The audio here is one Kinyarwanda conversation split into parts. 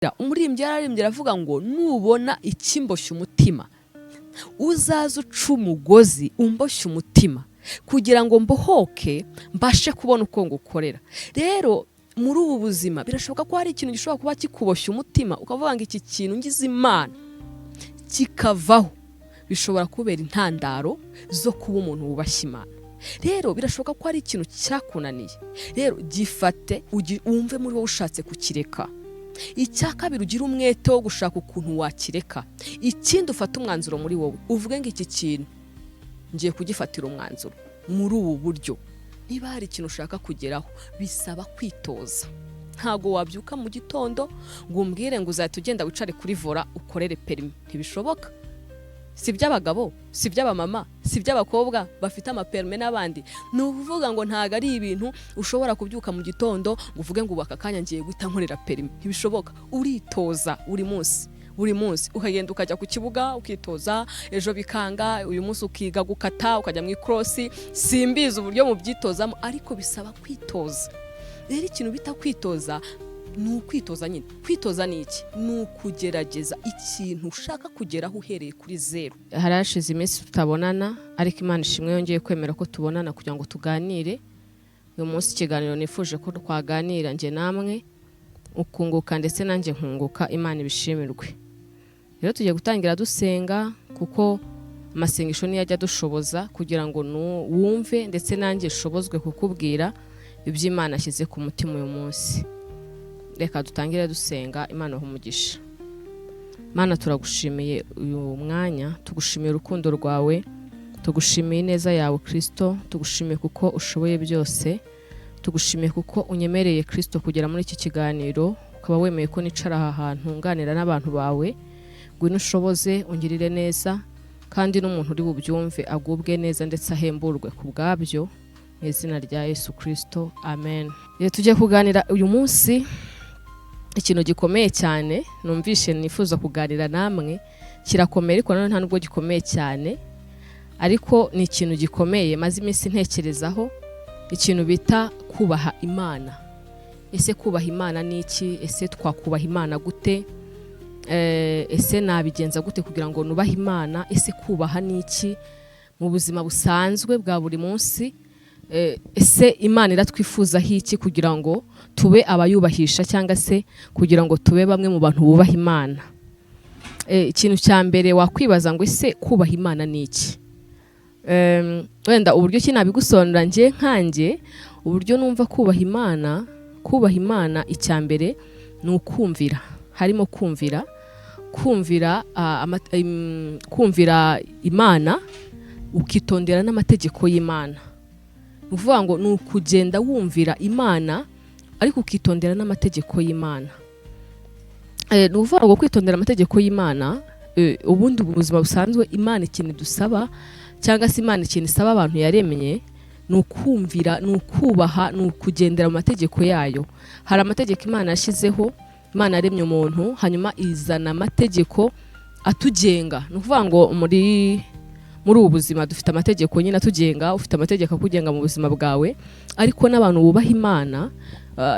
Umuririmbyi yararirimbye aravuga ngo: "Nubona ikimboshye umutima, uzaze uca umugozi umboshye umutima kugira ngo mbohoke, mbashe kubona uko ngukorera." Rero muri ubu buzima birashoboka ko hari ikintu gishobora kuba kikuboshye umutima, ukavuga ngo: "Iki kintu ngize Imana kikavaho, bishobora kubera intandaro zo kuba umuntu wubashye Imana." Rero birashoboka ko hari ikintu cyakunaniye. Rero gifate, wumve muri wowe ushatse kukireka. Icya kabiri, ugire umwete wo gushaka ukuntu wakireka. Ikindi, ufate umwanzuro muri wowe, uvuge ngo: "Iki kintu ngiye kugifatira umwanzuro muri ubu buryo." Niba hari ikintu ushaka kugeraho, bisaba kwitoza. Ntabwo wabyuka mu gitondo ngo umbwire ngo uzahita ugenda wicare kuri volant ukorere permis. Ntibishoboka. Si iby'abagabo, si iby'abamama, si iby'abakobwa bafite amapermis n'abandi. Ni ukuvuga ngo ntabwo ari ibintu ushobora kubyuka mu gitondo ngo uvuge ngo: "Ubu aka kanya ngiye guhita nkorera permis." Ntibishoboka. Uritoza buri munsi, buri munsi ukagenda ukajya ku kibuga ukitoza. Ejo bikanga, uyu munsi ukiga gukata, ukajya mu ikorosi. Simbizi uburyo mubyitozamo, ariko bisaba kwitoza. Rero ikintu bita kwitoza ni ukwitoza nyine. Kwitoza ni iki? Ni ukugerageza ikintu ushaka kugeraho uhereye kuri zeru. Hari hashize iminsi tutabonana, ariko Imana ishimwe yongeye kwemera ko tubonana kugira ngo tuganire uyu munsi. Ikiganiro nifuje ko twaganira njye namwe, ukunguka ndetse nanjye nkunguka, Imana ibishimirwe. Rero tugiye gutangira dusenga, kuko amasengesho niyo ajya adushoboza kugira ngo wumve ndetse nanjye nshobozwe kukubwira ibyo Imana ashyize ku mutima uyu munsi. Reka dutangire dusenga. Imana ibahe umugisha. Mana, turagushimiye uyu mwanya, tugushimiye urukundo rwawe, tugushimiye ineza yawe Kirisito, tugushimiye kuko ushoboye byose, tugushimiye kuko unyemereye Kirisito kugera muri iki kiganiro, ukaba wemeye ko nicara aha hantu nganira n'abantu bawe. Ngwino ushoboze, ungirire neza, kandi n'umuntu uri bubyumve agubwe neza ndetse ahemburwe ku bwabyo, mu izina rya Yesu Kirisito, amen. Rero tugiye kuganira uyu munsi ikintu gikomeye cyane numvishe nifuza kuganira namwe. Kirakomeye, ariko nanone nta nubwo gikomeye cyane, ariko ni ikintu gikomeye maze iminsi ntekerezaho, ikintu bita kubaha Imana. Ese kubaha Imana ni iki? Ese twakubaha Imana gute? Ese nabigenza gute kugira ngo nubahe Imana? Ese kubaha ni iki mu buzima busanzwe bwa buri munsi? Ese Imana iratwifuzaho iki kugira ngo tube abayubahisha, cyangwa se kugira ngo tube bamwe mu bantu bubaha Imana? Ikintu cya mbere wakwibaza ngo: "Ese kubaha Imana ni iki?" Wenda uburyo ki nabigusobanurira njye nkanjye, uburyo numva kubaha Imana, kubaha Imana icya mbere ni ukumvira. Harimo kumvira, kumvira Imana, ukitondera n'amategeko y'Imana. Ni ukuvuga ngo ni ukugenda wumvira Imana ariko ukitondera n'amategeko y'Imana. Ni ukuvuga ngo kwitondera amategeko y'Imana, ubundi mu buzima busanzwe Imana ikintu idusaba, cyangwa se Imana ikintu isaba abantu yaremye, ni ukumvira, ni ukubaha, ni ukugendera mu mategeko yayo. Hari amategeko Imana yashyizeho. Imana yaremye umuntu, hanyuma izana amategeko atugenga. Ni ukuvuga ngo muri ubu buzima dufite amategeko nyine atugenga. Ufite amategeko akugenga mu buzima bwawe. Ariko n'abantu bubaha Imana,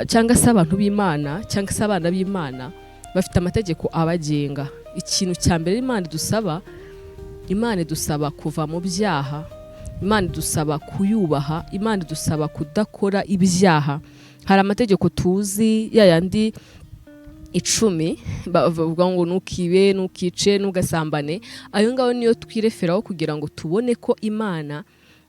cyangwa se abantu b'Imana, cyangwa se abana b'Imana, bafite amategeko abagenga. Ikintu cya mbere Imana idusaba, Imana idusaba kuva mu byaha, Imana idusaba kuyubaha, Imana idusaba kudakora ibyaha. Hari amategeko tuzi, ya yandi 10 bavuga ngo: "Ntukibe, ntukice, ntugasambane." Ayo ngayo niyo twireferaho kugira ngo tubone ko Imana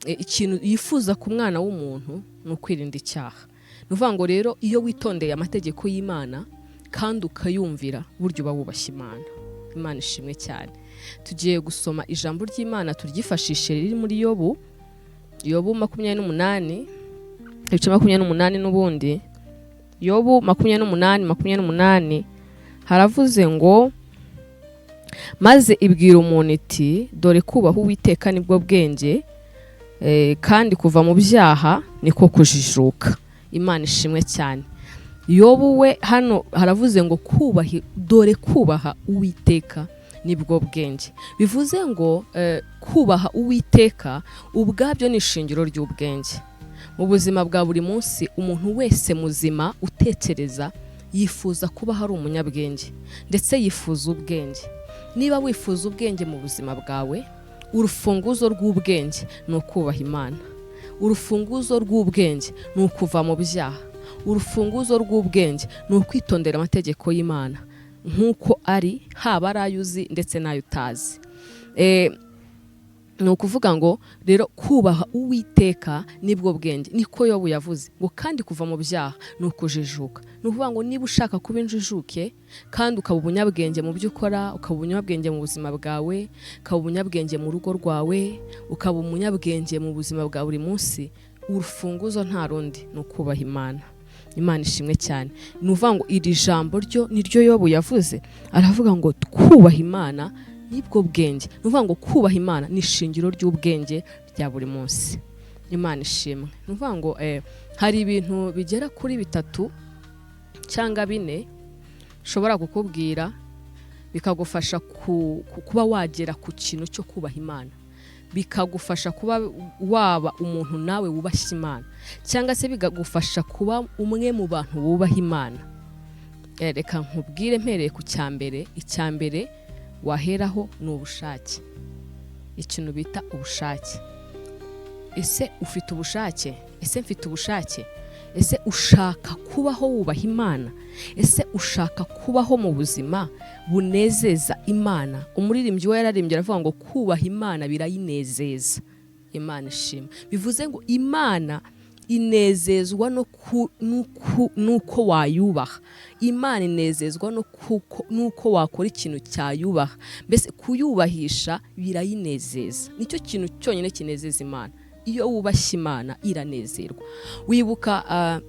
ikintu yifuza ku mwana w'umuntu ni ukwirinda icyaha. Ni ukuvuga ngo rero iyo witondeye amategeko y'Imana kandi ukayumvira, burya uba wubashye Imana. Imana ishimwe cyane. Tugiye gusoma ijambo ry'Imana turyifashishe, riri muri Yobu, Yobu 28, ibice 28 n'ubundi. Yobu 28, 28, haravuze ngo: "Maze ibwira umuntu iti: 'Dore kubaha Uwiteka nibwo bwenge, kandi kuva mu byaha niko kujijuka.'" Imana ishimwe cyane. Yobu we hano haravuze ngo: "Kubaha, dore kubaha Uwiteka nibwo bwenge." Bivuze ngo kubaha Uwiteka ubwabyo ni ishingiro ry'ubwenge mu buzima bwa buri munsi. Umuntu wese muzima utekereza Yifuza kuba hari umunyabwenge, ndetse yifuza ubwenge. Niba wifuza ubwenge mu buzima bwawe, urufunguzo rw'ubwenge ni ukubaha Imana. Urufunguzo rw'ubwenge ni ukuva mu byaha. Urufunguzo rw'ubwenge ni ukwitondera amategeko y'Imana nk'uko ari, haba ari ayo uzi ndetse n'ayo utazi. Ni ukuvuga ngo rero kubaha Uwiteka nibwo bwenge, niko Yobu yavuze ngo kandi kuva mu byaha ni ukujijuka. Ni ukuvuga ngo niba ushaka kuba injijuke kandi ukaba umunyabwenge mu byo ukora, ukaba umunyabwenge mu buzima bwawe, ukaba umunyabwenge mu rugo rwawe, ukaba umunyabwenge mu buzima bwa buri munsi, urufunguzo nta rundi ni ukubaha Imana. Imana ishimwe cyane. Ni ukuvuga ngo iri jambo ryo niryo Yobu yavuze, aravuga ngo twubaha Imana nibwo bwenge. Ni ukuvuga ngo kubaha Imana ni ishingiro ry'ubwenge rya buri munsi. Imana ishimwe. Ni ukuvuga ngo hari ibintu bigera kuri bitatu cyangwa bine nshobora kukubwira bikagufasha kuba wagera ku kintu cyo kubaha Imana, bikagufasha kuba waba umuntu nawe wubashye Imana, cyangwa se bikagufasha kuba umwe mu bantu bubaha Imana. Reka nkubwire mpereye ku cya mbere. Icya mbere waheraho ni ubushake, ikintu bita ubushake. Ese ufite ubushake? Ese mfite ubushake? Ese ushaka kubaho wubaha Imana? Ese ushaka kubaho mu buzima bunezeza Imana? Umuririmbyi we yararimbye aravuga ngo kubaha Imana birayinezeza. Imana ishima. Bivuze ngo Imana inezezwa n'uko wayubaha. Imana inezezwa n'uko wakora ikintu cyayubaha. Mbese kuyubahisha birayinezeza, nicyo kintu cyonyine kinezeza Imana. Iyo wubashye Imana iranezerwa. Wibuka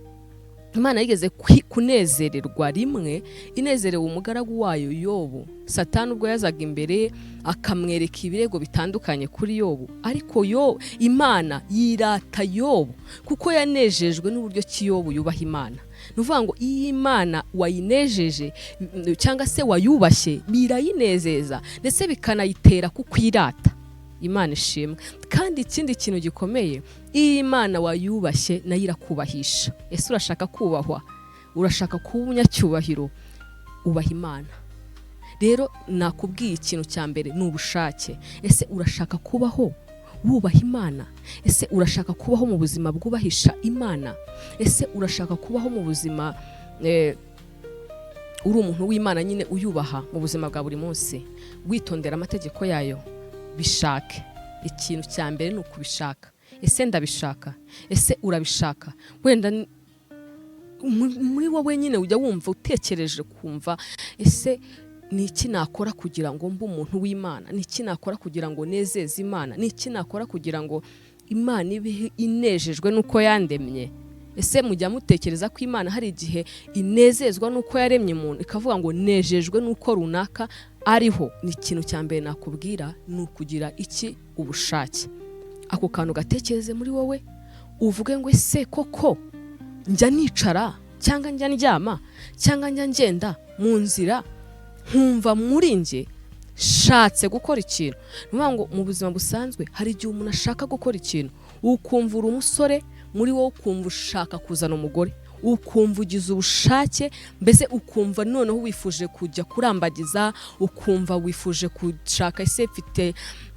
Imana yigeze kunezererwa rimwe, inezerewe umugaragu wayo Yobu. Satani ubwo yazaga imbere akamwereka ibirego bitandukanye kuri Yobu, ariko yo Imana yirata Yobu kuko yanejejwe n'uburyo ki Yobu yubaha Imana. Ni ukuvuga ngo iyo Imana wayinejeje cyangwa se wayubashye, birayinezeza ndetse bikanayitera kukwirata. Imana ishimwe. Kandi ikindi kintu gikomeye, iyo Imana wayubashye nayo irakubahisha. Ese urashaka kubahwa? Urashaka kuba umunyacyubahiro? Ubaha Imana. Rero nakubwiye ikintu cya mbere ni ubushake. Ese urashaka kubaho wubaha Imana? Ese urashaka kubaho mu buzima bwubahisha Imana? Ese urashaka kubaho mu buzima uri umuntu w'Imana nyine, uyubaha mu buzima bwa buri munsi, witondera amategeko yayo? Bishake. Ikintu cya mbere ni ukubishaka. Ese ndabishaka? Ese urabishaka? Wenda muri wowe nyine ujya wumva utekereje kumva, ese ni iki nakora kugira ngo mbe umuntu w'Imana? Ni iki nakora kugira ngo nezeze Imana? Ni iki nakora kugira ngo Imana ibe inejejwe n'uko yandemye? Ese mujya mutekereza ko Imana hari igihe inezezwa n'uko yaremye umuntu, ikavuga ngo nejejwe n'uko runaka ariho? Ni ikintu cya mbere nakubwira, ni ukugira iki? Ubushake. Ako kantu gatekereze muri wowe, uvuge ngo ese koko njya nicara cyangwa njya ndyama cyangwa njya ngenda mu nzira nkumva muri njye shatse gukora ikintu? Ni ukuvuga ngo mu buzima busanzwe hari igihe umuntu ashaka gukora ikintu, ukumva uri umusore, muri wowe ukumva ushaka kuzana umugore, ukumva ugize ubushake, mbese ukumva noneho wifuje kujya kurambagiza, ukumva wifuje gushaka. Ese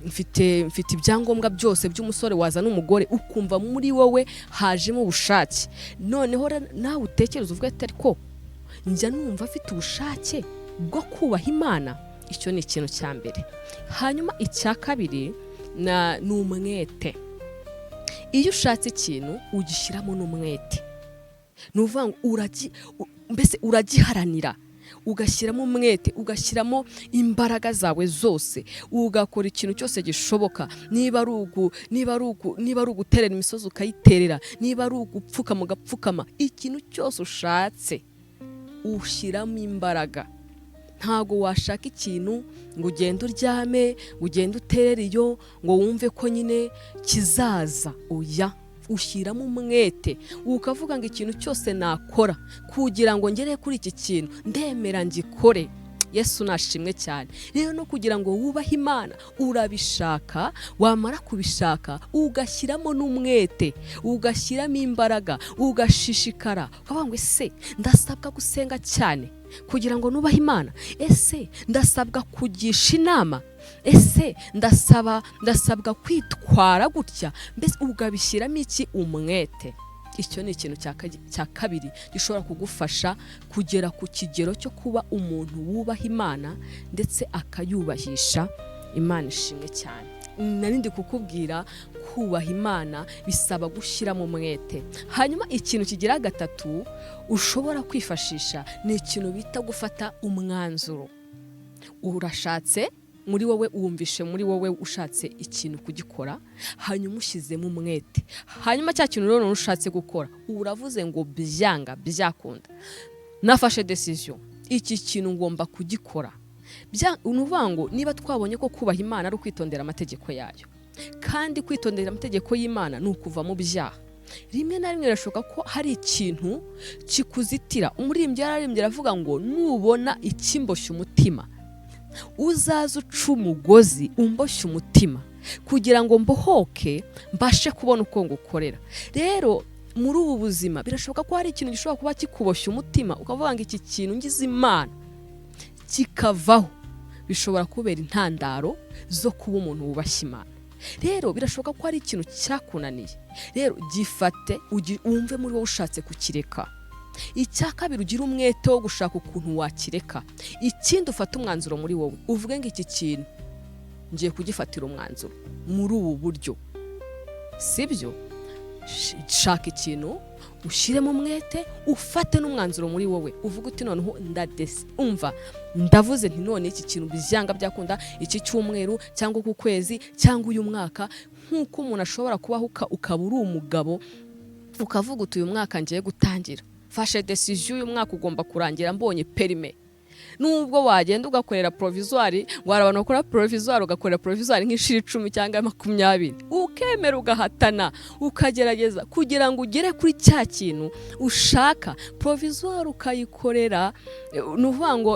mfite ibyangombwa byose by'umusore wazana umugore? Ukumva muri wowe hajemo ubushake. Noneho nawe utekereza uvuga ati ariko njya numva afite ubushake bwo kubaha Imana? Icyo ni ikintu cya mbere. Hanyuma icya kabiri ni umwete. Iyo ushatse ikintu ugishyiramo n'umwete. Ni ukuvuga ngo mbese uragiharanira, ugashyiramo umwete, ugashyiramo imbaraga zawe zose, ugakora ikintu cyose gishoboka. Niba ari uguterera imisozi ukayiterera, niba ari ugupfukama ugapfukama, ikintu cyose ushatse ushyiramo imbaraga. Ntago washaka ikintu ngo ugende uryame, ngo ugende uterere iyo, ngo wumve ko nyine kizaza. Oya, ushyiramo umwete, ukavuga ngo ikintu cyose nakora kugira ngo ngere kuri iki kintu, ndemera ngikore. Yesu nashimwe cyane. Rero no kugira ngo wubahe Imana, urabishaka, wamara kubishaka ugashyiramo n'umwete, ugashyiramo imbaraga, ugashishikara, ukavuga ngo: "Ese ndasabwa gusenga cyane kugira ngo nubahe Imana? Ese ndasabwa kugisha inama? Ese ndasabwa kwitwara gutya?" Mbese ukabishyiramo iki? Umwete. Icyo ni ikintu cya kabiri gishobora kugufasha kugera ku kigero cyo kuba umuntu wubaha Imana ndetse akayubahisha. Imana ishimwe cyane. Narindi kukubwira, kubaha Imana bisaba gushyiramo umwete. Hanyuma ikintu kigira gatatu ushobora kwifashisha ni ikintu bita gufata umwanzuro. Urashatse muri wowe, wumvishe muri wowe ushatse ikintu kugikora, hanyuma ushyizemo umwete, hanyuma cya kintu rero ushatse gukora, uravuze ngo: "Byanga byakunda, nafashe decision, iki kintu ngomba kugikora." Ni ukuvuga ngo niba twabonye ko kubaha Imana ari ukwitondera amategeko yayo, kandi kwitondera amategeko y'Imana ni ukuva mu byaha, rimwe na rimwe birashoboka ko hari ikintu kikuzitira. Umuririmbyi yararirimbye aravuga ngo: "Nubona ikimboshye umutima, uzaze uca umugozi umboshye umutima kugira ngo mbohoke, mbashe kubona uko ngukorera." Rero muri ubu buzima birashoboka ko hari ikintu gishobora kuba kikuboshye umutima, ukavuga ngo: "Iki kintu ngize Imana kikavaho, bishobora kubera intandaro zo kuba umuntu wubashye Imana." Rero birashoboka ko hari ikintu cyakunaniye. Rero gifate, wumve muri wowe ushatse kukireka. Icya kabiri, ugire umwete wo gushaka ukuntu wakireka. Ikindi, ufate umwanzuro muri wowe, uvuge ngo: "Iki kintu ngiye kugifatira umwanzuro muri ubu buryo." Sibyo? Shaka ikintu, ushyiremo umwete, ufate n'umwanzuro muri wowe, uvuge uti: "Noneho ndadesi umva, ndavuze nti none iki kintu byanga byakunda, iki cyumweru cyangwa uku kwezi cyangwa uyu mwaka." Nk'uko umuntu ashobora kubaho, ukaba uri umugabo, ukavuga uti: "Uyu mwaka ngiye gutangira, fashe decision, uyu mwaka ugomba kurangira mbonye permis." Nubwo wagenda ugakorera provisoire, ngo hari abantu bakora provisoire, ugakorera provisoire nk'inshuro 10 cyangwa 20, ukemera ugahatana, ukagerageza kugira ngo ugere kuri cya kintu ushaka. Provisoire ukayikorera, ni ukuvuga ngo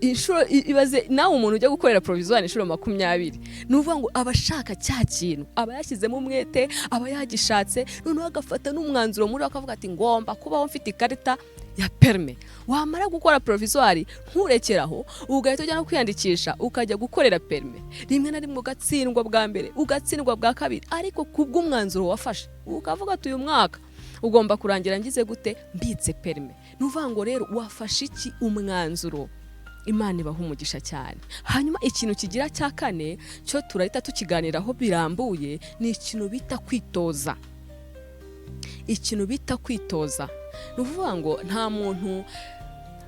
inshuro, ibaze nawe umuntu ujya gukorera provisoire inshuro 20, ni ukuvuga ngo aba ashaka cya kintu, aba yashyizemo umwete, aba yagishatse, noneho agafata n'umwanzuro muri we, akavuga ati: "Ngomba kubaho mfite ikarita ya permis." Wamara gukora provisoire, nturekeraho, ugahita ujya no kwiyandikisha, ukajya gukorera permis. Rimwe na rimwe ugatsindwa bwa mbere, ugatsindwa bwa kabiri, ariko kubw'umwanzuro wafashe ukavuga ati: "Uyu mwaka ugomba kurangira ngize gute? Mbitse permis." Ni ukuvuga ngo rero wafashe iki? Umwanzuro. Imana ibaha umugisha cyane. Hanyuma ikintu kigira cya kane cyo turahita tukiganiraho birambuye, ni ikintu bita kwitoza. Ikintu bita kwitoza, ni ukuvuga ngo nta muntu,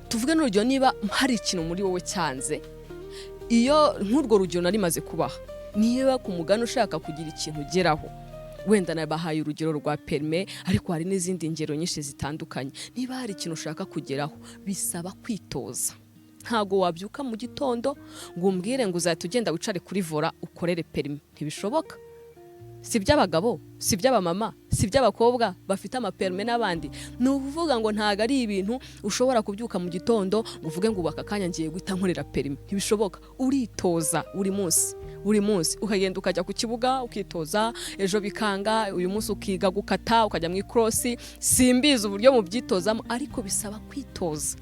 tuvuge n'urugero, niba hari ikintu muri wowe cyanze, iyo nk'urwo rugero nari maze kubaha, niba ku mugani ushaka kugira ikintu ugeraho, wenda nabahaye urugero rwa permis, ariko hari n'izindi ngero nyinshi zitandukanye, niba hari ikintu ushaka kugeraho, bisaba kwitoza. Ntabwo wabyuka mu gitondo ngo umbwire ngo uzahita ugenda wicare kuri volant ukorere permis. Ntibishoboka. Si iby'abagabo, si iby'abamama, si iby'abakobwa bafite amapermis n'abandi. Ni ukuvuga ngo ntabwo ari ibintu ushobora kubyuka mu gitondo ngo uvuge ngo: "Ubu aka kanya ngiye guhita nkorera permis." Ntibishoboka. Uritoza buri munsi, buri munsi ukagenda ukajya ku kibuga ukitoza, ejo bikanga, uyu munsi ukiga gukata, ukajya mu ikorosi. Simbizi uburyo mubyitozamo, ariko bisaba kwitoza.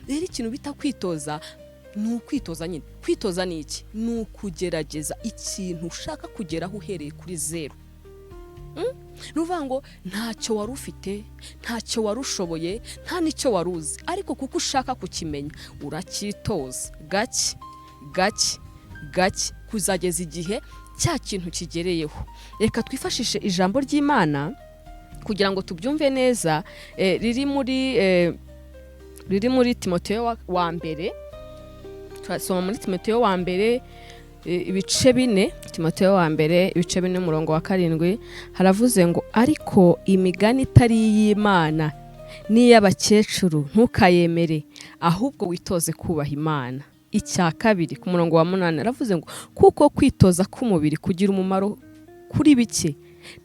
Rero ikintu bita kwitoza ni ukwitoza nyine. Kwitoza ni iki? Ni ukugerageza ikintu ushaka kugeraho uhereye kuri zeru. Ni ukuvuga ngo ntacyo wari ufite, ntacyo wari ushoboye, nta n'icyo wari uzi, ariko kuko ushaka kukimenya, uracyitoza gake gake gake kuzageza igihe cya kintu kigereyeho. Reka twifashishe ijambo ry'Imana kugira ngo tubyumve neza, riri muri Timoteyo wa mbere. Turasoma muri Timoteyo wa mbere ibice 4. Timoteyo wa mbere ibice 4, umurongo wa 7, haravuze ngo: "Ariko imigani itari iy'Imana n'iy'abakecuru ntukayemere, ahubwo witoze kubaha Imana." Icya kabiri, ku murongo wa 8, aravuze ngo: "Kuko kwitoza k'umubiri kugira umumaro kuri bike,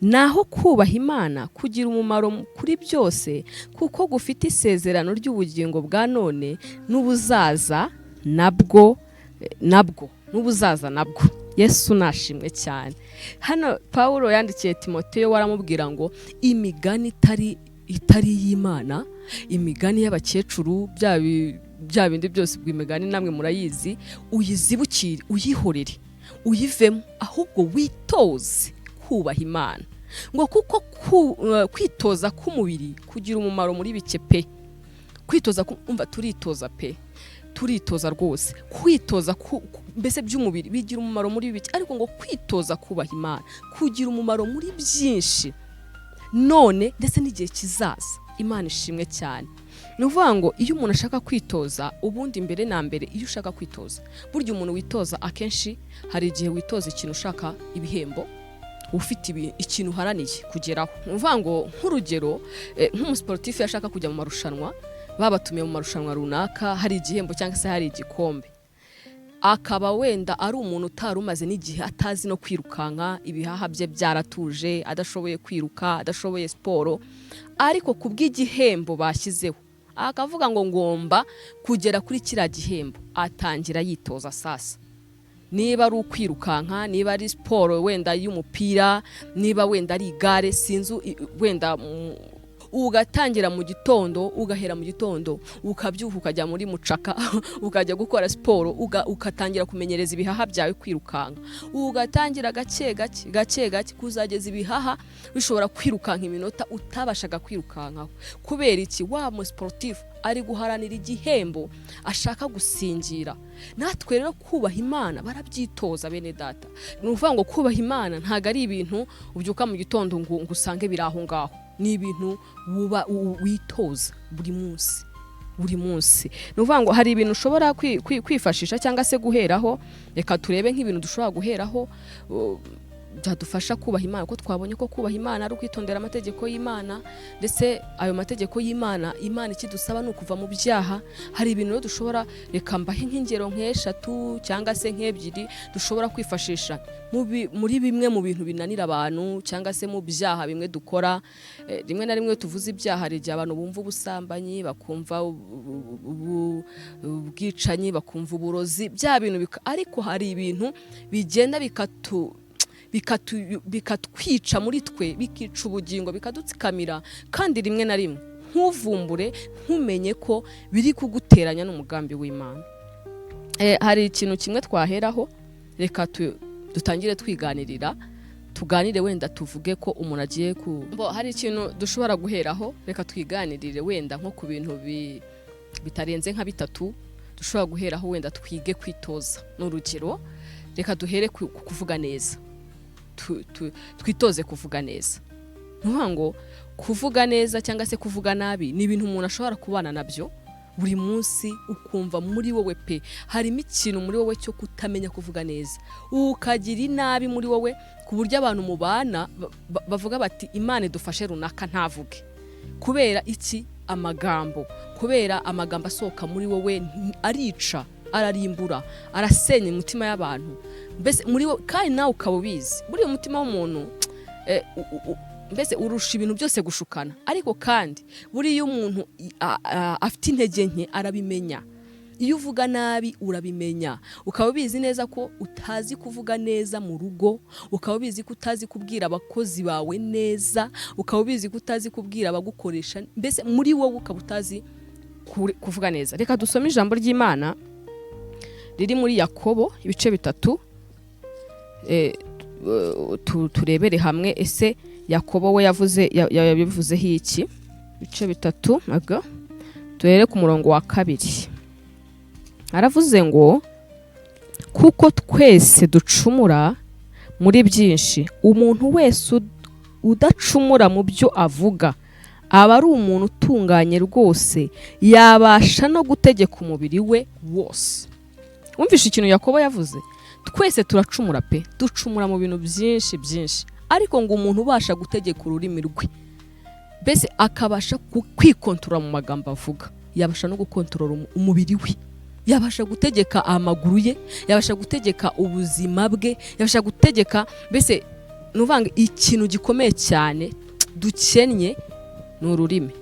naho kubaha Imana kugira umumaro kuri byose, kuko gufite isezerano ry'ubugingo bwa none n'ubuzaza." Nabwo nabwo n'ubuzaza nabwo. Yesu nashimwe cyane. Hano Pawulo yandikiye Timoteyo, waramubwira ngo imigani itari iy'Imana, imigani y'abakecuru, bya bindi byose, ubwo imigani namwe murayizi, uyizibukire, uyihorere, uyivemo, ahubwo witoze kubaha Imana, ngo kuko kwitoza k'umubiri kugira umumaro muri bike pe. Kwitoza, umva, turitoza pe, turitoza rwose. Kwitoza mbese by'umubiri bigira umumaro muri bike, ariko ngo kwitoza kubaha Imana kugira umumaro muri byinshi, none ndetse n'igihe kizaza. Imana ishimwe cyane. Ni ukuvuga ngo iyo umuntu ashaka kwitoza, ubundi mbere na mbere iyo ushaka kwitoza, burya umuntu witoza akenshi hari igihe witoza ikintu ushaka ibihembo, ufite ikintu uharaniye kugeraho. Ni ukuvuga ngo nk'urugero, nk'umusiporutifu iyo ashaka kujya mu marushanwa, babatumiye mu marushanwa runaka, hari igihembo cyangwa se hari igikombe, akaba wenda ari umuntu utari umaze n'igihe atazi no kwirukanka, ibihaha bye byaratuje, adashoboye kwiruka, adashoboye siporo, ariko ku bw'igihembo bashyizeho akavuga ngo ngomba kugera kuri kiriya gihembo, atangira yitoza. Sasa niba ari ukwirukanka, niba ari siporo wenda y'umupira, niba wenda ari igare, sinzi, wenda ugatangira mu gitondo, ugahera mu gitondo, ukabyuka, ukajya muri mucaka, ukajya gukora siporo, ugatangira kumenyereza ibihaha byawe kwirukanka, ugatangira gake gake gake gake kuzageza ibihaha bishobora kwirukanka iminota utabashaga kwirukankaho. Kubera iki? Wa musiporutifu ari guharanira igihembo ashaka gusingira. Natwe rero kubaha Imana barabyitoza, bene data. Ni ukuvuga ngo kubaha Imana ntabwo ari ibintu ubyuka mu gitondo ngo usange biri aho ngaho, ni ibintu witoza buri munsi, buri munsi. Ni ukuvuga ngo hari ibintu ushobora kwifashisha cyangwa se guheraho. Reka turebe nk'ibintu dushobora guheraho byadufasha kubaha Imana, kuko twabonye ko kubaha Imana ari ukwitondera amategeko y'Imana, ndetse ayo mategeko y'Imana, Imana ikidusaba ni ukuva mu byaha. Hari ibintu rero dushobora, reka mbahe nk'ingero nk'eshatu cyangwa se nk'ebyiri dushobora kwifashisha muri bimwe mu bintu binanira abantu cyangwa se mu byaha bimwe dukora. Rimwe na rimwe iyo tuvuze ibyaha, hari igihe abantu bumva ubusambanyi, bakumva ubwicanyi, bakumva uburozi, bya bintu, ariko hari ibintu bigenda bikatwica muri twe, bikica ubugingo, bikadutsikamira, kandi rimwe na rimwe ntuvumbure, ntumenye ko biri kuguteranya n'umugambi w'Imana. Hari ikintu kimwe twaheraho. Reka dutangire twiganirira, tuganire, wenda tuvuge ko umuntu agiye ku bo, hari ikintu dushobora guheraho. Reka twiganirire wenda nko ku bintu bitarenze nka bitatu dushobora guheraho, wenda twige kwitoza. Ni urugero, reka duhere ku kuvuga neza. Twitoze kuvuga neza. Ni ukuvuga ngo kuvuga neza cyangwa se kuvuga nabi ni ibintu umuntu ashobora kubana nabyo buri munsi, ukumva muri wowe pe harimo ikintu muri wowe cyo kutamenya kuvuga neza, ukagira inabi muri wowe ku buryo abantu mubana bavuga bati: "Imana idufashe runaka ntavuge." Kubera iki? Amagambo. Kubera amagambo asohoka muri wowe arica, ararimbura, arasenya imitima y'abantu, mbese muri wowe, kandi nawe ukaba ubizi. Buriya umutima w'umuntu mbese urusha ibintu byose gushukana, ariko kandi buriya iyo umuntu afite intege nke arabimenya. Iyo uvuga nabi urabimenya, ukaba ubizi neza ko utazi kuvuga neza mu rugo, ukaba ubizi ko utazi kubwira abakozi bawe neza, ukaba ubizi ko utazi kubwira abagukoresha, mbese muri wowe ukaba utazi kuvuga neza. Reka dusome ijambo ry'Imana riri muri Yakobo ibice 3, turebere hamwe ese Yakobo we yavuze yabivuzeho iki. Ibice 3, aga duhere ku murongo wa 2. Aravuze ngo: "Kuko twese ducumura muri byinshi. Umuntu wese udacumura mu byo avuga aba ari umuntu utunganye rwose, yabasha no gutegeka umubiri we wose." Wumvishe ikintu Yakobo yavuze? Twese turacumura pe, ducumura mu bintu byinshi byinshi, ariko ngo umuntu ubasha gutegeka ururimi rwe, mbese akabasha kwikontorora mu magambo avuga, yabasha no gukontorora umubiri we, yabasha gutegeka amaguru ye, yabasha gutegeka ubuzima bwe, yabasha gutegeka mbese. Ni ukuvuga ngo ikintu gikomeye cyane dukennye ni ururimi,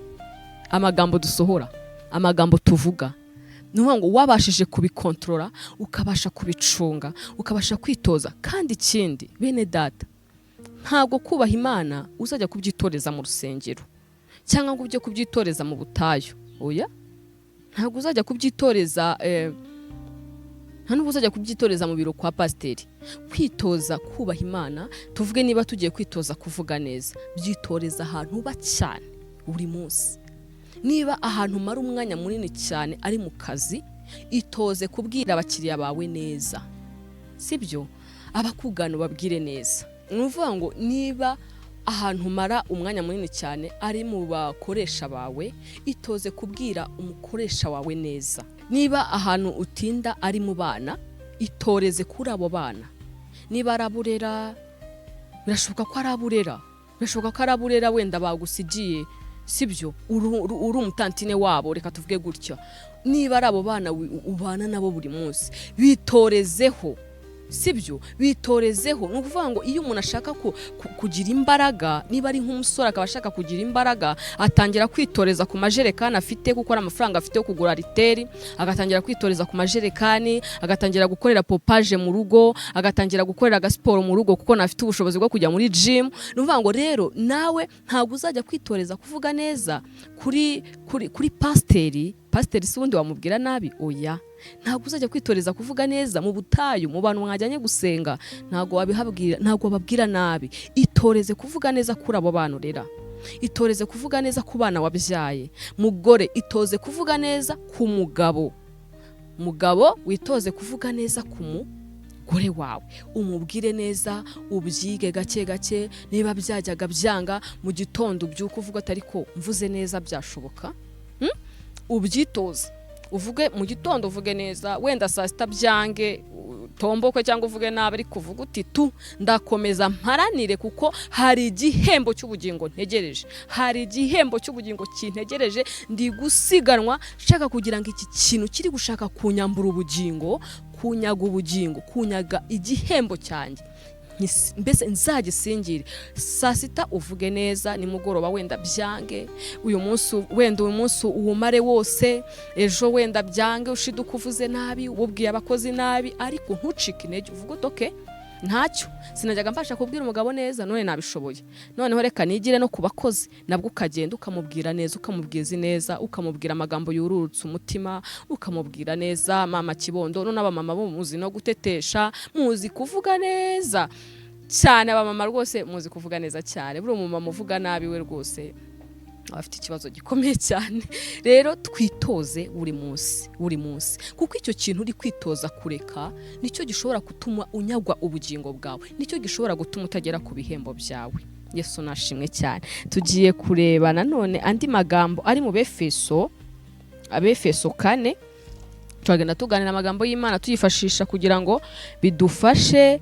amagambo dusohora, amagambo tuvuga. Ni ukuvuga ngo wabashije kubikontorora, ukabasha kubicunga, ukabasha kwitoza. Kandi ikindi, bene data, ntabwo kubaha Imana uzajya kubyitoreza mu rusengero cyangwa ngo ujye kubyitoreza mu butayu. Oya, ntabwo uzajya kubyitoreza, nta nubwo uzajya kubyitoreza mu biro kwa pasiteri. Kwitoza kubaha Imana, tuvuge niba tugiye kwitoza kuvuga neza, byitoreza ahantu uba cyane buri munsi. Niba ahantu umara umwanya munini cyane ari mu kazi, itoze kubwira abakiriya bawe neza, sibyo? Abakugana ubabwire neza. Ni ukuvuga ngo niba ahantu umara umwanya munini cyane ari mu bakoresha bawe, itoze kubwira umukoresha wawe neza. Niba ahantu utinda ari mu bana, itoreze kuri abo bana. Niba ari aburera, birashoboka ko ari aburera, birashoboka ko ari aburera wenda bagusigiye, sibyo? Uri umutantine wabo, reka tuvuge gutya. Niba ari abo bana ubana nabo buri munsi, bitorezeho, sibyo? Bitorezeho. Ni ukuvuga ngo iyo umuntu ashaka kugira imbaraga, niba ari nk'umusore akaba ashaka kugira imbaraga, atangira kwitoreza ku majerekani afite, kuko ari amafaranga afite yo kugura riteri, agatangira kwitoreza ku majerekani, agatangira gukorera pompage mu rugo, agatangira gukorera agasiporo mu rugo kuko ntafite ubushobozi bwo kujya muri gym. Ni ukuvuga ngo rero nawe ntabwo uzajya kwitoreza kuvuga neza kuri pasiteri. Pasiteri si wundi wamubwira nabi? Oya, ntabwo uzajya kwitoreza kuvuga neza mu butayu, mu bantu mwajyanye gusenga, ntabwo wabihabwira, ntabwo wababwira nabi. Itoreze kuvuga neza kuri abo bantu urera, itoreze kuvuga neza ku bana wabyaye. Mugore, itoze kuvuga neza ku mugabo. Mugabo, witoze kuvuga neza ku mugore wawe, umubwire neza, ubyige gake gake. Niba byajyaga byanga mu gitondo, ubyuka uvuga ati: "Ariko mvuze neza byashoboka?" Ubyitoze, uvuge mu gitondo, uvuge neza, wenda saa sita byange, utomboke cyangwa uvuge nabi, ariko uvuge uti: "Tu ndakomeza mparanire, kuko hari igihembo cy'ubugingo ntegereje, hari igihembo cy'ubugingo kintegereje. Ndi gusiganwa nshaka kugira ngo iki kintu kiri gushaka kunyambura ubugingo, kunyaga ubugingo, kunyaga igihembo cyanjye, mbese nzagisingire." Saa sita uvuge neza, nimugoroba wenda byange, uyu munsi wenda, uyu munsi uwumare wose, ejo wenda byange, ushiduka uvuze nabi, ububwiye abakozi nabi, ariko ntucike intege. Uvuge uti: "Okay, ntacyo, sinajyaga mbasha kubwira umugabo neza, none nabishoboye, noneho reka nigire no ku bakozi." Nabwo ukagenda ukamubwira neza, ukamubwiza neza, ukamubwira amagambo yururutse umutima, ukamubwira neza: "Mama kibondo." None abamama bo muzi no gutetesha, muzi kuvuga neza cyane. Abamama rwose muzi kuvuga neza cyane. Buriya umumama uvuga nabi we rwose aba afite ikibazo gikomeye cyane. Rero twitoze buri munsi, buri munsi, kuko icyo kintu uri kwitoza kureka nicyo gishobora gutuma unyagwa ubugingo bwawe, nicyo gishobora gutuma utagera ku bihembo byawe. Yesu nashimwe cyane. Tugiye kureba nanone andi magambo ari mu Befeso, Abefeso 4. Turagenda tuganira amagambo y'Imana tuyifashisha kugira ngo bidufashe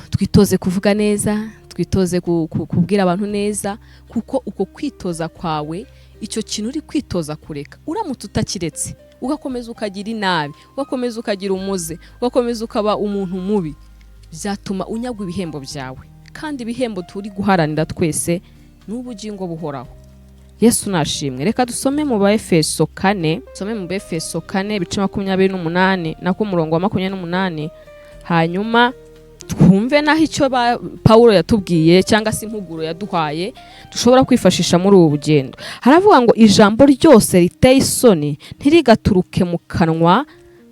twitoze kuvuga neza, twitoze kubwira abantu neza, kuko uko kwitoza kwawe, icyo kintu uri kwitoza kureka, uramutse utakiretse ugakomeza ukagira inabi, ugakomeza ukagira umuze, ugakomeza ukaba umuntu mubi, byatuma unyagwa ibihembo byawe. Kandi ibihembo turi guharanira twese ni ubugingo buhoraho. Yesu nashimwe. Reka dusome mu Baefeso 4, dusome mu Befeso 4, ibice 28, nako umurongo wa 28, hanyuma twumve naho icyo Pawulo yatubwiye cyangwa se impuguro yaduhaye dushobora kwifashisha muri ubu bugendo. Haravuga ngo: "Ijambo ryose riteye isoni ntirigaturuke mu kanwa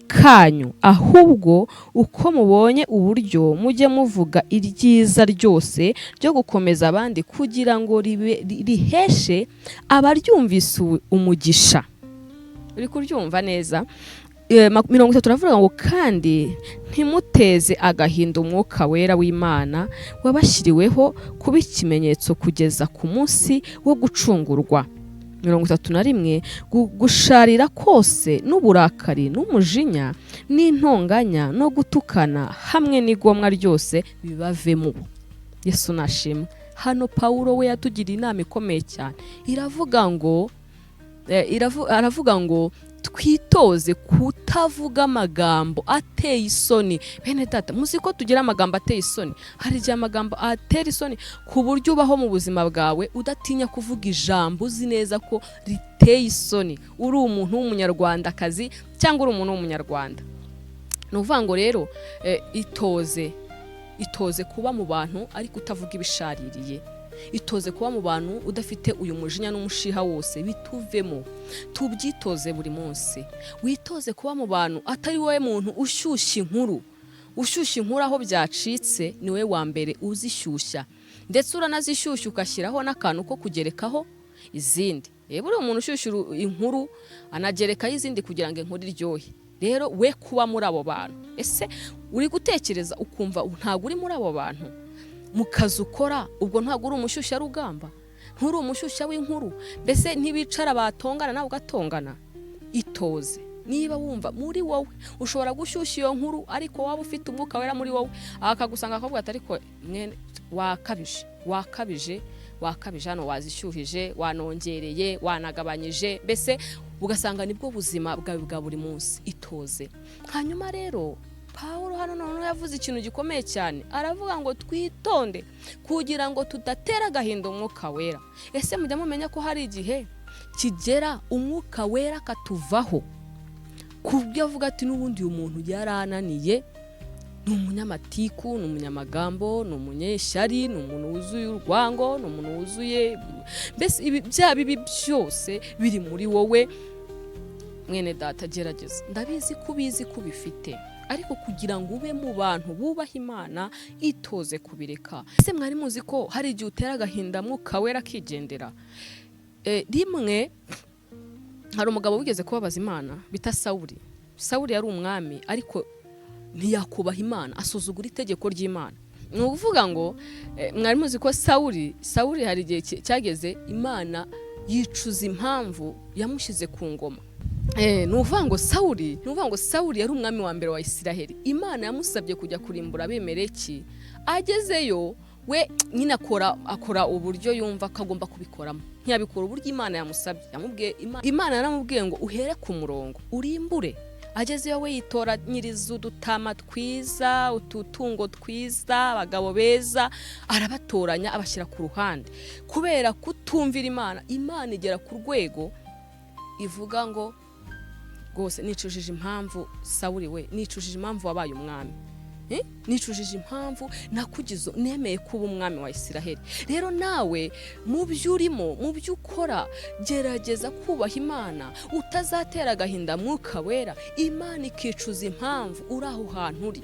kanyu, ahubwo uko mubonye uburyo mujye muvuga iryiza ryose ryo gukomeza abandi, kugira ngo riheshe abaryumvise umugisha." Uri kuryumva neza? 30 turavuga ngo: "Kandi ntimuteze agahinda Umwuka Wera w'Imana wabashyiriweho kuba ikimenyetso kugeza ku munsi wo gucungurwa." 31: "Gusharira kose n'uburakari n'umujinya n'intonganya no gutukana hamwe n'igomwa ryose bibavemo." Yesu nashimwe. Hano Pawulo we yatugiriye inama ikomeye cyane. Iravuga ngo aravuga ngo twitoze kutavuga amagambo ateye isoni. Bene data, muzi ko tugira amagambo ateye isoni. Hari igihe amagambo atera isoni ku buryo ubaho mu buzima bwawe udatinya kuvuga ijambo uzi neza ko riteye isoni. Biteye isoni uri umuntu w'Umunyarwandakazi cyangwa uri umuntu w'Umunyarwanda. Ni ukuvuga ngo rero itoze, itoze kuba mu bantu ariko utavuga ibishaririye. Itoze kuba mu bantu udafite uyu mujinya n'umushiha wose. Bituvemo, tubyitoze buri munsi. Witoze kuba mu bantu atari wowe muntu ushyushya inkuru. Ushyushya inkuru aho byacitse ni wowe wa mbere uzishyushya, ndetse uranazishyushya ugashyiraho n'akantu ko kugerekaho izindi. Reba, uriya umuntu ushyushya inkuru anagerekaho izindi kugira ngo inkuru iryohe. Rero we kuba muri abo bantu. Ese uri gutekereza ukumva ntabwo uri muri abo bantu? Mu kazi ukora, ubwo ntabwo uri umushyushyarugamba? Nturi umushyushya w'inkuru? Mbese ntibicara batongana nawe ugatongana? Itoze. Niba wumva muri wowe ushobora gushyushya iyo nkuru, ariko waba ufite Umwuka Wera muri wowe, akagusanga akavuga ati: "Ariko mwene, wakabije, wakabije, wakabije hano, wazishyuhije, wanongereye, wanagabanyije." Mbese ugasanga nibwo buzima bwawe bwa buri munsi. Itoze. Hanyuma rero Paul hano noneho yavuze ikintu gikomeye cyane, aravuga ngo twitonde kugira ngo tudatera agahinda Umwuka Wera. Ese mujya mumenya ko hari igihe kigera Umwuka Wera akatuvaho, ku byo avuga ati: "N'ubundi uyu muntu yarananiye, ni umunyamatiku, ni umunyamagambo, ni umunyeshyari, ni umuntu wuzuye urwango, ni umuntu wuzuye mbese ibi bya bibi byose biri muri wowe." Mwene data, gerageza. Ndabizi ko ubizi ko ubifite, ariko kugira ngo ube mu bantu bubaha Imana, itoze kubireka. Ese mwari muzi ko hari igihe utera agahinda Mwuka Wera akigendera? Rimwe hari umugabo wigeze kubabaza Imana bita Sawuri. Sawuri yari umwami, ariko ntiyakubaha Imana, asuzugura itegeko ry'Imana. Ni ukuvuga ngo mwari muzi ko Sawuri hari igihe cyageze Imana yicuza impamvu yamushyize ku ngoma? Ni ukuvuga ngo Sawuri yari umwami wa mbere wa Isiraheli. Imana yamusabye kujya kurimbura Abimeleki. Agezeyo we nyine akora uburyo yumva ko agomba kubikoramo, ntiyabikora uburyo Imana yamusabye. Yamubwiye, Imana yaramubwiye ngo: "Uhere ku murongo urimbure." Agezeyo we yitoranyiriza udutama twiza, ututungo twiza, abagabo beza, arabatoranya abashyira ku ruhande. Kubera kutumvira Imana, Imana igera ku rwego ivuga ngo: "Rwose nicujije impamvu, Sawuri we, nicujije impamvu wabaye umwami. Nicujije impamvu nakugize, nemeye kuba umwami wa Isiraheli." Rero nawe mu byo urimo, mu byo ukora, gerageza kubaha Imana, utazatera agahinda Mwuka Wera, Imana ikicuza impamvu uri aho hantu uri,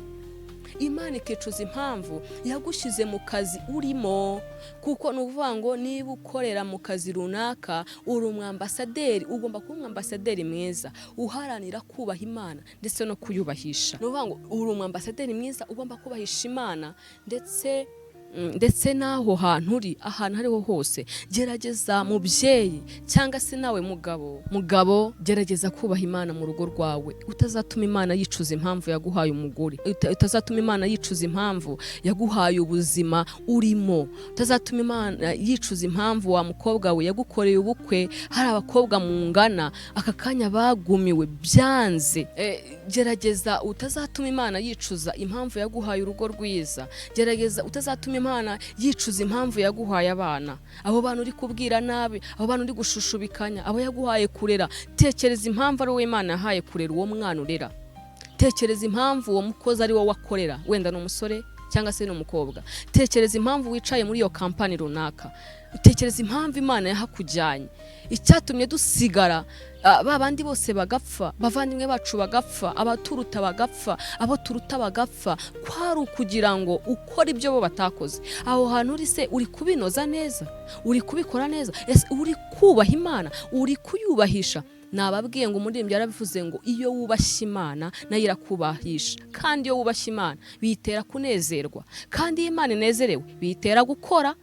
Imana ikicuza impamvu yagushyize mu kazi urimo. Kuko ni ukuvuga ngo niba ukorera mu kazi runaka, uri umwambasaderi, ugomba kuba umwambasaderi mwiza uharanira kubaha Imana ndetse no kuyubahisha. Ni ukuvuga ngo uri umwambasaderi mwiza ugomba kubahisha Imana ndetse n'aho hantu uri, ahantu ariho hose. Gerageza, mubyeyi, cyangwa se nawe mugabo, gerageza kubaha Imana mu rugo rwawe, utazatuma Imana yicuza impamvu yaguhaye umugore, utazatuma Imana yicuza impamvu yaguhaye ubuzima urimo, utazatuma Imana yicuza impamvu wa mukobwa we yagukoreye ubukwe. Hari abakobwa mungana aka kanya bagumiwe byanze. Gerageza utazatuma Imana yicuza impamvu yaguhaye urugo rwiza. Gerageza utazatuma Imana yicuza impamvu yaguhaye abana. Abo bantu uri kubwira nabi, abo bantu uri gushushubikanya, abo yaguhaye kurera, tekereza impamvu ari wowe Imana yahaye kurera uwo mwana urera. Tekereza impamvu uwo mukozi ari wowe akorera, wenda ni umusore cyangwa se ni umukobwa. Tekereza impamvu wicaye muri iyo kampani runaka. Tekereza impamvu Imana yahakujyanye. Icyatumye dusigara, ba bandi bose bagapfa, bavandimwe bacu bagapfa, abaturuta bagapfa, abo turuta bagapfa, kwari ukugira ngo ukore ibyo bo batakoze. Aho hantu uri se, uri kubinoza neza? Uri kubikora neza? Ese uri kubaha Imana? Uri kuyubahisha? Nababwiye ngo umuririmbyi yarabivuze ngo iyo wubashye Imana nayo irakubahisha, kandi iyo wubashye Imana biyitera kunezerwa, kandi iyo Imana inezerewe biyitera gukora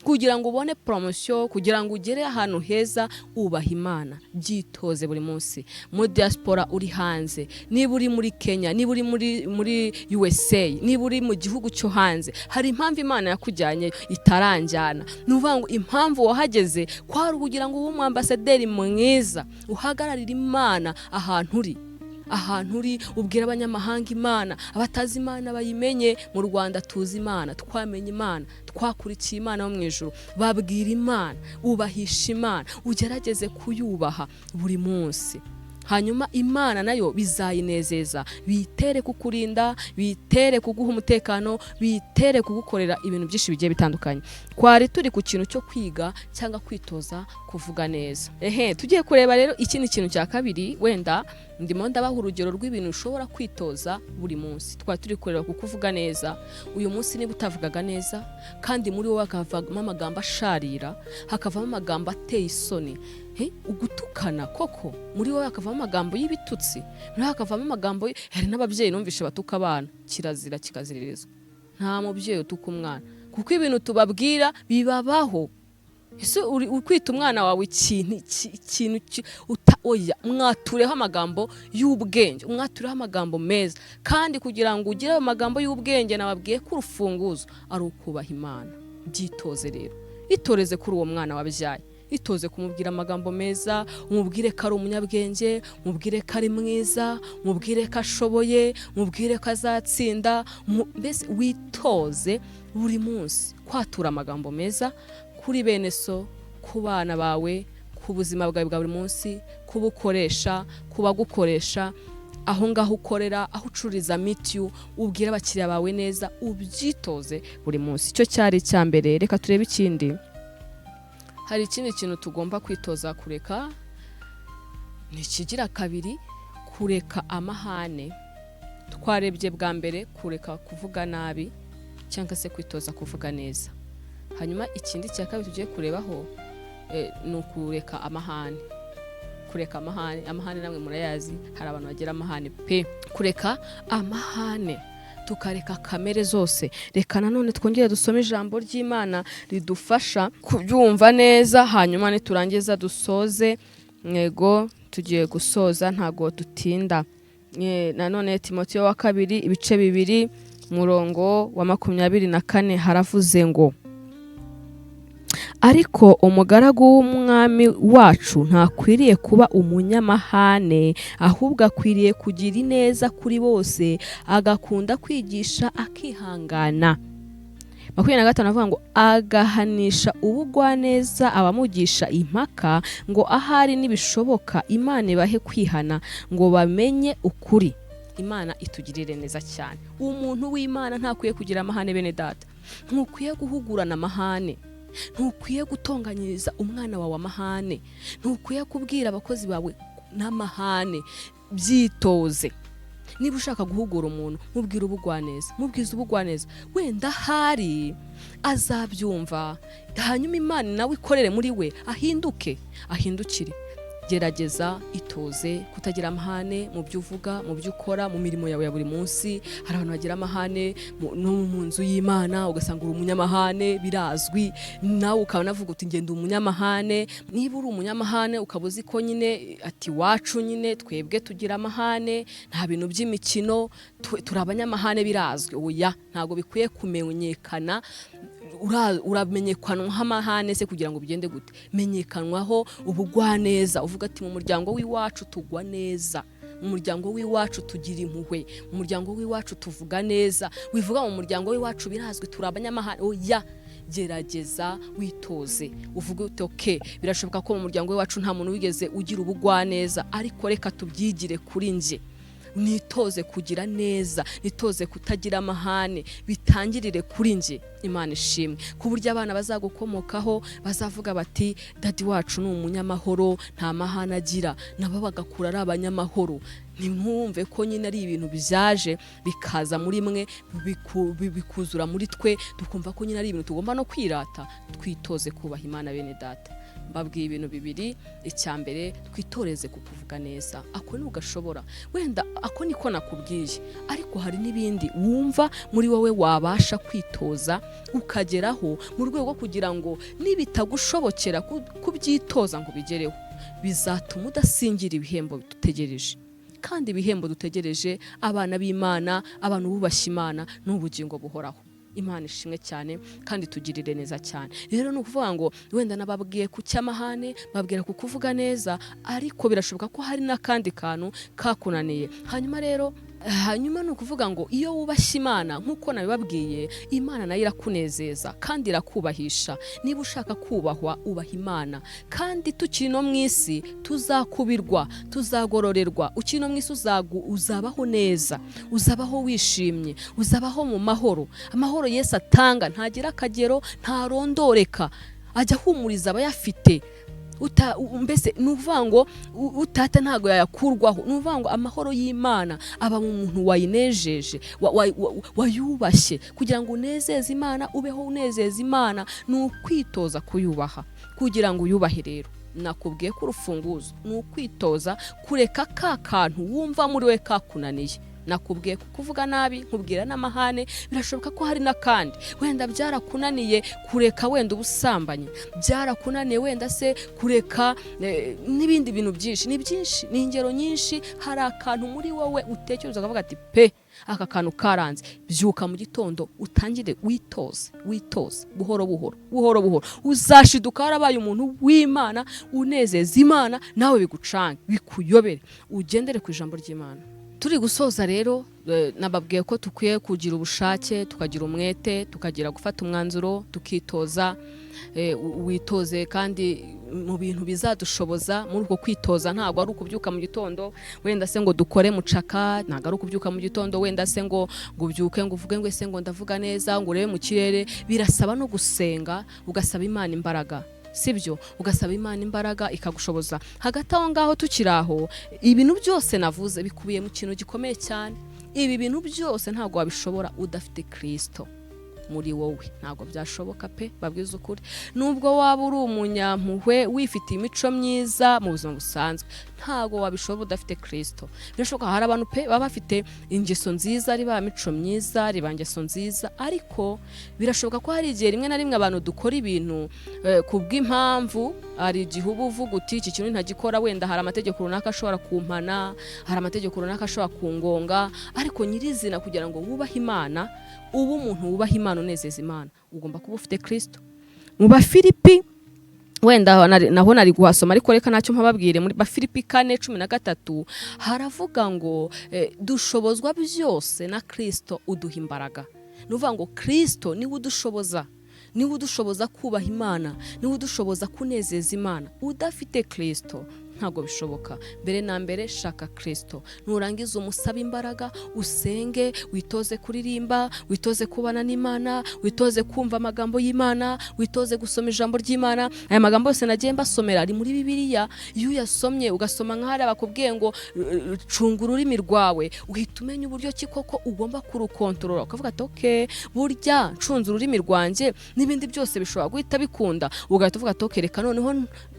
kugira ngo ubone promotion, kugira ngo ugere ahantu heza. Ubaha Imana, byitoze buri munsi. Muri diaspora, uri hanze, niba uri muri Kenya, niba uri muri USA, niba uri mu gihugu cyo hanze, hari impamvu Imana yakujyanye itaranjyana. Ni ukuvuga ngo impamvu wahageze kwari ukugira ngo ube umwambasaderi mwiza uhagararire Imana ahantu uri. Ahantu uri, ubwira abanyamahanga Imana, abatazi Imana bayimenye. Mu Rwanda tuzi Imana, twamenye Imana, twakurikiye Imana yo mu ijuru. Babwira Imana, ubahisha Imana, ugerageze kuyubaha buri munsi. Hanyuma Imana nayo bizayinezeza, bitere kukurinda, bitere kuguha umutekano, bitere kugukorera ibintu byinshi bigiye bitandukanye. Twari turi ku kintu cyo kwiga cyangwa kwitoza kuvuga neza. Ehe, tugiye kureba rero ikindi kintu cya kabiri. Wenda ndimo ndabaha urugero rw'ibintu ushobora kwitoza buri munsi. Twari turi kureba ku kuvuga neza. Uyu munsi niba utavugaga neza, kandi muri wowe hakavamo amagambo asharira, hakavamo amagambo ateye isoni, ugutukana koko, muri wowe hakavamo amagambo y'ibitutsi, muri wowe hakavamo amagambo, hari n'ababyeyi numvishe batuka abana. Kirazira, kikaziririzwa. Nta mubyeyi utuka umwana, kuko ibintu tubabwira bibabaho. Ese uri kwita umwana wawe ikintu oya, mwatureho amagambo y'ubwenge, mwatureho amagambo meza. Kandi kugira ngo ugire ayo magambo y'ubwenge, nababwiye ko urufunguzo ari ukubaha Imana. Byitoze rero, itoreze kuri uwo mwana wabyaye, itoze kumubwira amagambo meza, umubwire ko ari umunyabwenge, umubwire ko ari mwiza, umubwire ko ashoboye, umubwire ko azatsinda. Mbese witoze buri munsi kwatura amagambo meza kuri bene so, ku bana bawe, ku buzima bwawe bwa buri munsi, kubukoresha, ku bagukoresha, aho ngaho ukorera, aho ucururiza mitiyu, ubwire abakiriya bawe neza, ubyitoze buri munsi. Icyo cyari icya mbere. Reka turebe ikindi. Hari ikindi kintu tugomba kwitoza kureka, ni ikigira kabiri: kureka amahane. Twarebye bwa mbere kureka kuvuga nabi cyangwa se kwitoza kuvuga neza. Hanyuma ikindi cya kabiri tugiye kurebaho ni ukureka amahane. Kureka amahane, amahane namwe murayazi, hari abantu bagira amahane pe. Kureka amahane, tukareka kamere zose. Reka nanone twongere dusome ijambo ry'Imana ridufasha kubyumva neza, hanyuma niturangiza dusoze. Yego, tugiye gusoza, ntago dutinda. Nanone Timoteyo wa kabiri, ibice 2, murongo wa 24, haravuze ngo: "Ariko umugaragu w'Umwami wacu ntakwiriye kuba umunyamahane, ahubwo akwiriye kugira ineza kuri bose, agakunda kwigisha, akihangana." 25 avuga ngo: "Agahanisha ubugwaneza abamugisha impaka, ngo ahari nibishoboka Imana ibahe kwihana ngo bamenye ukuri." Imana itugirire neza cyane. Umuntu w'Imana ntakwiye kugira amahane. Bene data, ntukwiye guhugurana amahane, ntukwiye gutonganyiriza umwana wawe amahane, ntukwiye kubwira abakozi bawe n'amahane. Byitoze. Niba ushaka guhugura umuntu, mubwira ubugwaneza, mubwiza ubugwaneza, wenda ahari azabyumva, hanyuma Imana nawe ikorere muri we, ahinduke, ahindukire. Gerageza, itoze kutagira amahane mu byo uvuga, mu byo ukora, mu mirimo yawe ya buri munsi. Hari abantu bagira amahane no mu nzu y'Imana, ugasanga uri umunyamahane, birazwi, nawe ukaba unavuga uti: "Ngenda umunyamahane." Niba uri umunyamahane, ukaba uzi ko nyine ati: "Iwacu nyine twebwe tugira amahane, nta bintu by'imikino, turi abanyamahane, birazwi." Oya, ntabwo bikwiye kumenyekana. Uramenyekanwaho amahane se kugira ngo bigende gute? Menyekanwaho ubugwaneza, uvuga ati: "Mu muryango w'iwacu tugwa neza, mu muryango w'iwacu tugira impuhwe, mu muryango w'iwacu tuvuga neza." Wivuga mu muryango w'iwacu birazwi, turi abanyamahane. Oya, gerageza witoze, uvuge uti: "Okay, birashoboka ko mu muryango w'iwacu nta muntu wigeze ugira ubugwaneza, ariko reka tubyigire kuri njye, nitoze kugira neza, nitoze kutagira amahane, bitangirire kuri njye." Imana ishimwe, ku buryo abana bazagukomokaho bazavuga bati: "Daddy wacu ni umunyamahoro, nta mahane agira." Nabo bagakura ari abanyamahoro. Ntimwumve ko nyine ari ibintu byaje bikaza muri mwe, bikuzura muri twe, tukumva ko nyine ari ibintu tugomba no kwirata. Twitoze kubaha Imana. Bene data, mbabwiye ibintu bibiri. Icya mbere, twitoreze kukuvuga neza. Ako ni ugashobora, wenda ako niko nakubwiye, ariko hari n'ibindi wumva muri wowe wabasha kwitoza ukageraho, mu rwego rwo kugira ngo nibitagushobokera kubyitoza ngo ubigereho, bizatuma udasingira ibihembo dutegereje. Kandi ibihembo dutegereje, abana b'Imana, abantu bubashye Imana, ni ubugingo buhoraho. Imana ishimwe cyane kandi tugirire neza cyane. Rero ni ukuvuga ngo wenda nababwiye ku cy'amahane, babwira ku kuvuga neza, ariko birashoboka ko hari n'akandi kantu kakunaniye. Hanyuma rero, hanyuma ni ukuvuga ngo iyo wubashye Imana nk'uko nabibabwiye, Imana nayo irakunezeza kandi irakubahisha. Niba ushaka kubahwa, ubaha Imana. Kandi tukiri no mu isi tuzakubirwa, tuzagororerwa. Ukiri no mu isi uzabaho neza, uzabaho wishimye, uzabaho mu mahoro. Amahoro Yesu atanga ntagira akagero, ntarondoreka, ajya ahumuriza abayafite. Mbese ni ukuvuga ngo utata ntabwo yayakurwaho. Ni ukuvuga ngo amahoro y'Imana aba mu muntu wayinejeje, wayubashye. Kugira ngo unezeze Imana, ubeho unezeza Imana, ni ukwitoza kuyubaha. Kugira ngo uyubahe rero, nakubwiye ko urufunguzo ni ukwitoza kureka ka kantu wumva muri we kakunaniye. Nakubwiye kuvuga nabi, nkubwira n'amahane. Birashoboka ko hari n'akandi wenda byarakunaniye kureka, wenda ubusambanyi byarakunaniye, wenda se kureka n'ibindi bintu byinshi. Ni byinshi, ni ingero nyinshi. Hari akantu muri wowe utekereza ukavuga ati: "Pe, aka kantu karanze." Byuka mu gitondo utangire witoze, witoze buhoro buhoro, buhoro buhoro, uzashiduka warabaye umuntu w'Imana unezeza Imana, nawe bigucange, bikuyobere. Ugendere ku ijambo ry'Imana. Turi gusoza rero, nababwiye ko dukwiye kugira ubushake, tukagira umwete, tukagira gufata umwanzuro, tukitoza. Witoze kandi mu bintu bizadushoboza. Muri uko kwitoza, ntabwo ari ukubyuka mu gitondo wenda se ngo dukore mucaka, ntabwo ari ukubyuka mu gitondo wenda se ngo ubyuke ngo uvuge ngo ese ngo ndavuga neza, ngo urebe mu kirere. Birasaba no gusenga, ugasaba Imana imbaraga, sibyo? Ugasaba Imana imbaraga ikagushoboza. Hagati aho ngaho, tukiri aho, ibintu byose navuze bikubiye mu kintu gikomeye cyane. Ibi bintu byose ntabwo wabishobora udafite Kirisito muri wowe, ntabwo byashoboka pe. Babwiza ukuri, nubwo waba uri umunyampuhwe, wifitiye imico myiza mu buzima busanzwe, ntabwo wabishobora udafite Kirisito. Birashoboka, hari abantu pe baba bafite ingeso nziza, ari ba mico myiza, ari ba ngeso nziza, ariko birashoboka ko hari igihe rimwe na rimwe abantu dukora ibintu ku bw'impamvu. Hari igihe uba uvuga uti: "Iki kintu ntagikora, wenda hari amategeko runaka ashobora kumpana, hari amategeko runaka ashobora kungonga." Ariko nyirizina, kugira ngo wubahe Imana, ube umuntu wubaha Imana, unezeza Imana, ugomba kuba ufite Kirisito. Mu Bafilipi, wenda naho nari guhasoma, ariko reka ntacyo mpababwire. Muri Bafilipi 4:13 haravuga ngo dushobozwa byose na Kirisito uduha imbaraga. Ni ukuvuga ngo Kirisito niwe udushoboza, niwe udushoboza kubaha Imana, niwe udushoboza kunezeza Imana. Udafite Kirisito ntabwo bishoboka. Mbere na mbere shaka Kirisito, nurangiza umusabe imbaraga, usenge, witoze kuririmba, witoze kubana n'Imana, witoze kumva amagambo y'Imana, witoze gusoma ijambo ry'Imana. Aya magambo yose nagiye mbasomera ari muri Bibiliya. Iyo uyasomye, ugasoma nk'ahariya bakubwiye ngo "Cunga ururimi rwawe", uhita umenya uburyo ki koko ugomba kurukontorora, ukavuga ati: "Okay, burya ncunze ururimi rwanjye n'ibindi byose bishobora guhita bikunda." Ugahita uvuga ati: "Okay, reka noneho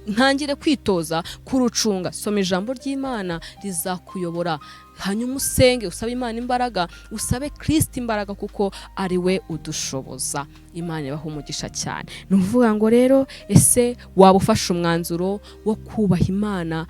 ntangire kwitoza kurucunga." Soma ijambo ry'Imana, rizakuyobora. Hanyuma usenge, usabe Imana imbaraga, usabe Kirisiti imbaraga, kuko ari we udushoboza. Imana ibaha umugisha cyane. Ni ukuvuga ngo rero, ese waba ufashe umwanzuro wo kubaha Imana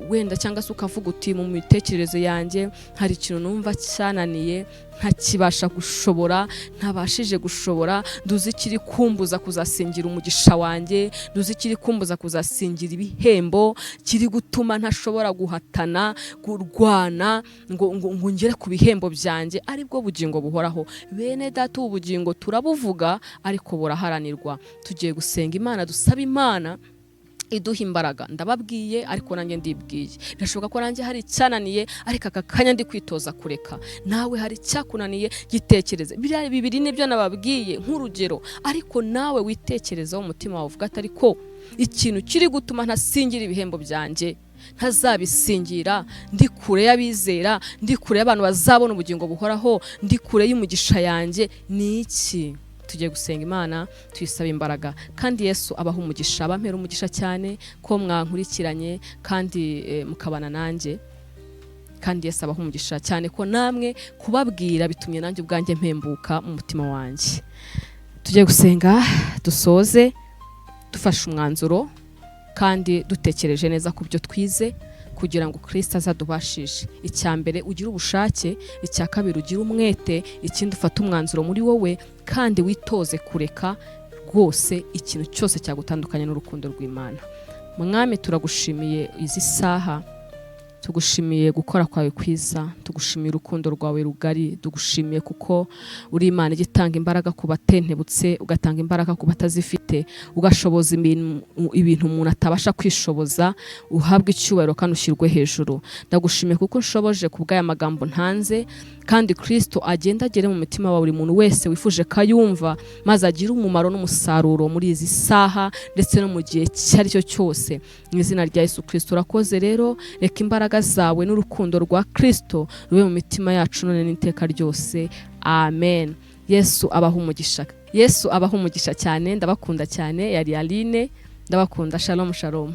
wenda, cyangwa se ukavuga uti: "Mu mitekerereze yanjye hari ikintu numva cyananiye, ntakibasha gushobora, ntabashije gushobora, nduzi ikiri kumbuza kuzasingira umugisha wanjye, nduzi ikiri kumbuza kuzasingira ibihembo, kiri gutuma ntashobora guhatana, kurwana ngo ngere ku bihembo byanjye, aribwo bugingo buhoraho." Bene data, ubu bugingo turabuvuga ariko buraharanirwa. Tugiye gusenga Imana, dusaba Imana iduha imbaraga. Ndababwiye ariko nanjye ndibwiye, birashoboka ko nanjye hari icyananiye, ariko aka kanya ndi kwitoza kureka. Nawe hari icyakunaniye, gitekereze. Biriya bibiri nibyo nababwiye nk'urugero, ariko nawe witekerezeho umutima wawe, uvuga ati: "Ariko ikintu kiri gutuma ntasingira ibihembo byanjye, ntazabisingira, ndi kure y'abizera, ndi kure y'abantu bazabona ubugingo buhoraho, ndi kure y'umugisha yanjye, ni iki?" Tugiye gusenga Imana, tuyisaba imbaraga. Kandi Yesu abaha umugisha, abampera umugisha cyane ko mwankurikiranye kandi mukabana nanjye. Kandi Yesu abaha umugisha cyane ko namwe kubabwira bitumye nanjye ubwanjye mpembuka mu mutima wanjye. Tugiye gusenga, dusoze dufashe umwanzuro kandi dutekereje neza ku byo twize, ku Kugira ngo Kirisito azadubashishe, icya mbere ugire ubushake, icya kabiri ugire umwete, ikindi ufate umwanzuro muri wowe, kandi witoze kureka rwose ikintu cyose cyagutandukanya n'urukundo rw'Imana. Mwami, turagushimiye izi saha, tugushimiye gukora kwawe kwiza, tugushimiye urukundo rwawe rugari, tugushimiye kuko uri Imana ijya itanga imbaraga ku batentebutse, ugatanga imbaraga ku batazifite, ugashoboza ibintu umuntu atabasha kwishoboza. Uhabwe icyubahiro kandi ushyirwe hejuru. Ndagushimiye kuko unshoboje ku bw'aya magambo ntanze, kandi Kirisito agenda agere mu mutima wa buri muntu wese wifuje kayumva, maze agire umumaro n'umusaruro muri izi saha ndetse no mu gihe icyo ari cyo cyose, mu izina rya Yesu Kirisito. Urakoze rero, reka imbaraga zawe n'urukundo rwa Kirisito rube mu mitima yacu none n'iteka ryose. Amen. Yesu abaha umugisha, Yesu abaha umugisha cyane. Ndabakunda cyane. Yari Aline, ndabakunda. Shalom, shalom.